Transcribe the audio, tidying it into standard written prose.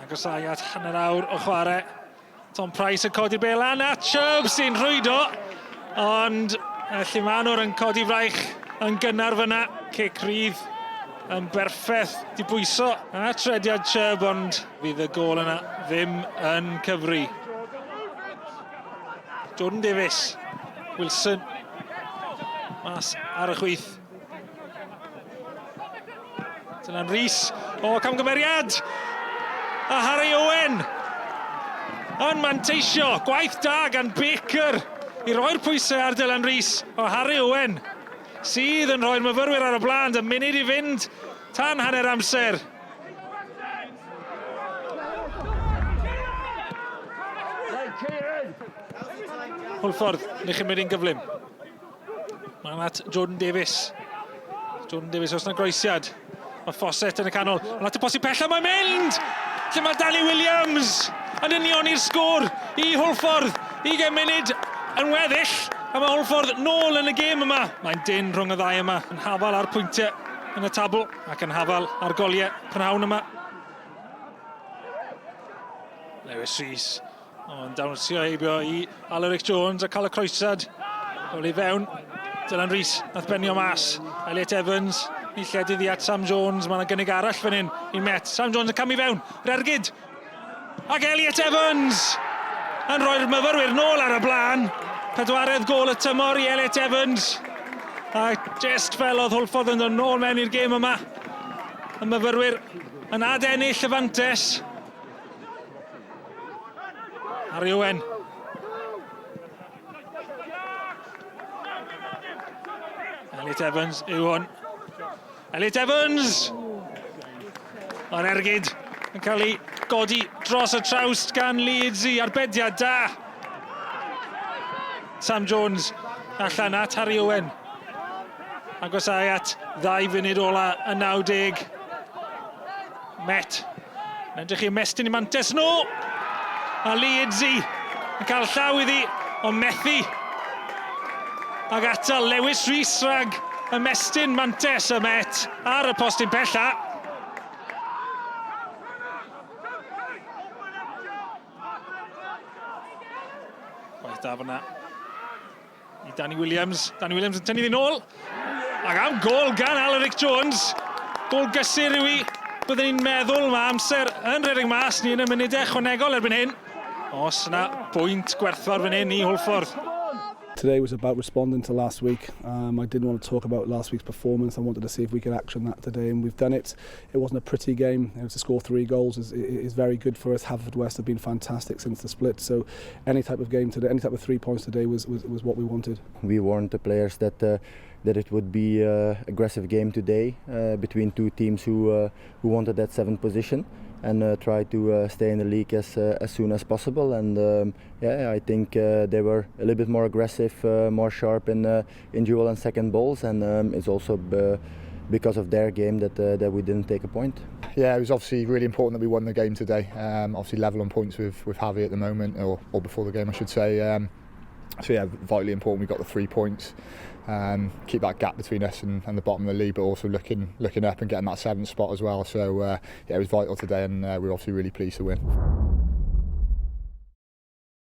Agosau at hanner awr o chwarae. Tom Price yn codi'r bel lan a Chubb sy'n rhwydo. Ond y Llumanwr yn codi fraich yn gynnar fyna. Cic rydd yn berffaith di bwyso a trediad Chubb ond fydd y gôl yna ddim yn cyfri. Jordan Davies, Wilson, mas ar y chwith. Dylan Rees. O, camgymeriad! A Harry Owen yn manteisio. Gwaith da gan Baker i roi'r pwysau ar Dylan Rees. O, Harry Owen sydd yn rhoi'r myfyrwyr ar y blaen. Y munud i fynd tan hanner amser. Hwlffordd, ni chi'n mynd i'n gyflym. Mae'n at Jordan Davies. Jordan Davies, os yna groesiad. Mae Fawcett yn y canol. Mae'n at y posi pella, mae'n mynd! Lle mae Danny Williams yn unioni'r sgôr i Hwlffordd. 20 munud yn weddill, a mae Hwlffordd nôl yn y gêm yma. Mae'n dyn rhwng y ddau yma, yn hafal ar pwyntiau yn y tabl ac yn hafal ar goliau prynhawn yma. Lewis Rees Ond dawnsio heibio i Alaric Jones a cael y croesad. Ôl i fewn. Dylan Rees nath benio mas. Elliot Evans i lledu ddi at Sam Jones. Mae yna gynnig arall fan hyn i Met. Sam Jones yn camu fewn. Yr ergyd. Ac Elliot Evans yn rhoi'r myfyrwyr nôl ar y blaen. Pedwaredd gôl y tymor i Elliot Evans. A jest fel oedd Hwlffordd yn dod nôl mewn i'r gêm yma. Y myfyrwyr yn adennill y fantes. Harry Owen. Elliot Evans yw hwn. Elliot Evans! Mae'r ergyd yn cael ei godi dros y trawst gan Leeds i arbediad da. Sam Jones allan at Harry Owen. Agosau at ddau funud ola y 90. Met. Yn edrych i ymestyn i mantes nhw. A Leedsi yn cael llaw iddi, ond methu. Ac atal Lewis Rees rhag ymestyn mantes y Met ar y postyn pella. Gwaith da fyna. I Danny Williams. Danny Williams yn tynnu ddi'n ôl. Ac am gol gan Alaric Jones. Gol gysur yw i. Byddwn ni'n meddwl mae amser yn rhedeg mas ni yn y munudau ychwanegol erbyn hyn. Os yna bwynt gwerthfawr fan hyn i Hwlffordd. Today was about responding to last week. I didn't want to talk about last week's performance. I wanted to see if we could action that today, and we've done it. It wasn't a pretty game. You know, to score three goals is, is very good for us. Haverfordwest have been fantastic since the split, so any type of game today, any type of three points today was, was, was what we wanted. We warned the players that that it would be an aggressive game today between two teams who who wanted that seventh position and try to stay in the league as as soon as possible. And yeah, I think they were a little bit more aggressive, more sharp in in dual and second balls, and it's also because of their game that that we didn't take a point. Yeah, it was obviously really important that we won the game today. Obviously level on points with with Javi at the moment, or, or before the game, I should say. So yeah, vitally important we got the three points. Keep that gap between us and, and the bottom of the league, but also looking looking up and getting that seventh spot as well. So yeah, it was vital today, and we were obviously really pleased to win.